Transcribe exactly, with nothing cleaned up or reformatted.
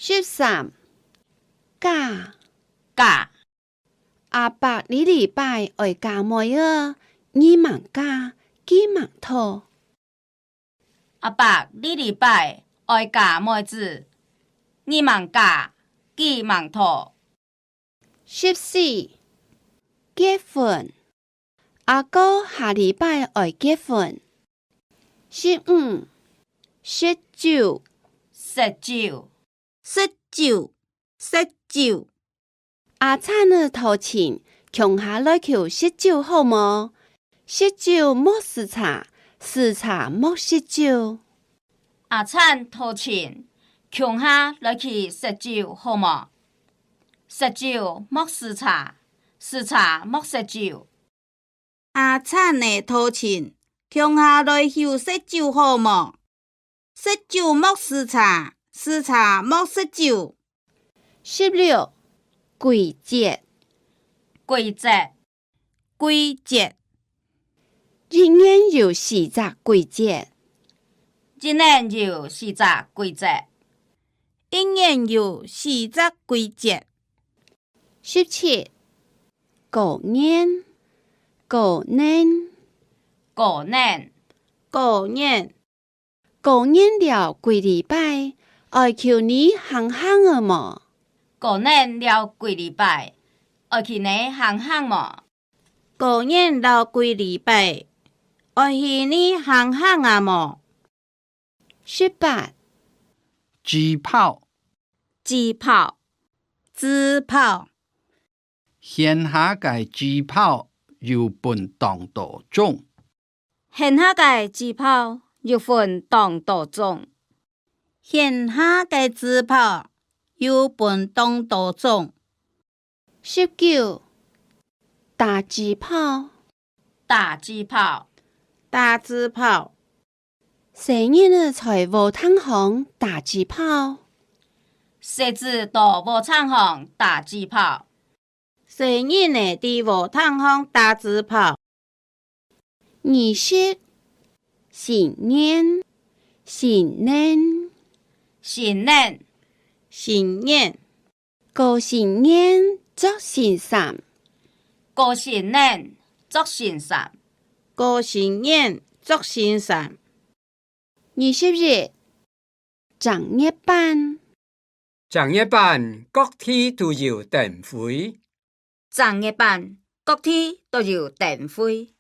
十三，嫁。嫁。阿伯這禮拜愛嫁妹仔，你吂嫁，佢吂討。阿伯這禮拜愛嫁妹子，你吂嫁，佢吂討。十四，結婚。阿哥下禮拜愛結婚。十五，食酒。食酒。食酒。食酒。阿燦仔討情，共下來求食酒好無？食酒莫使茶，使茶莫食酒。阿燦討情，共下來去食酒好無？食酒莫使茶，使茶莫食酒。阿燦仔討情，共下來求食酒好無？食酒莫使茶，使茶莫食酒。十六，季節。季節。季節。一年有四隻季節。一年有四隻季節。一年有四隻季節。十七，過年。過年。過年。過年。 過年了幾禮拜，愛求你行行仔無？過年了幾禮拜，愛去哪行行無？過年了幾禮拜，愛去哪行行啊無？十八。支炮。支炮。支炮。 現下个支炮有分當多種。現下个支炮有分當多種。現下个支炮有分當多種。十九，打支炮。打支炮。打支炮。細人仔在禾埕項打支炮。細子到禾埕項打支炮。 細人仔在禾埕項打支炮。二十，新年。新年。新年。新年。過新年，著新衫。過新年，著新衫。過新年，著新衫。 二十一，正月半。正月半，各地都有燈會。正月半，各地都有燈會。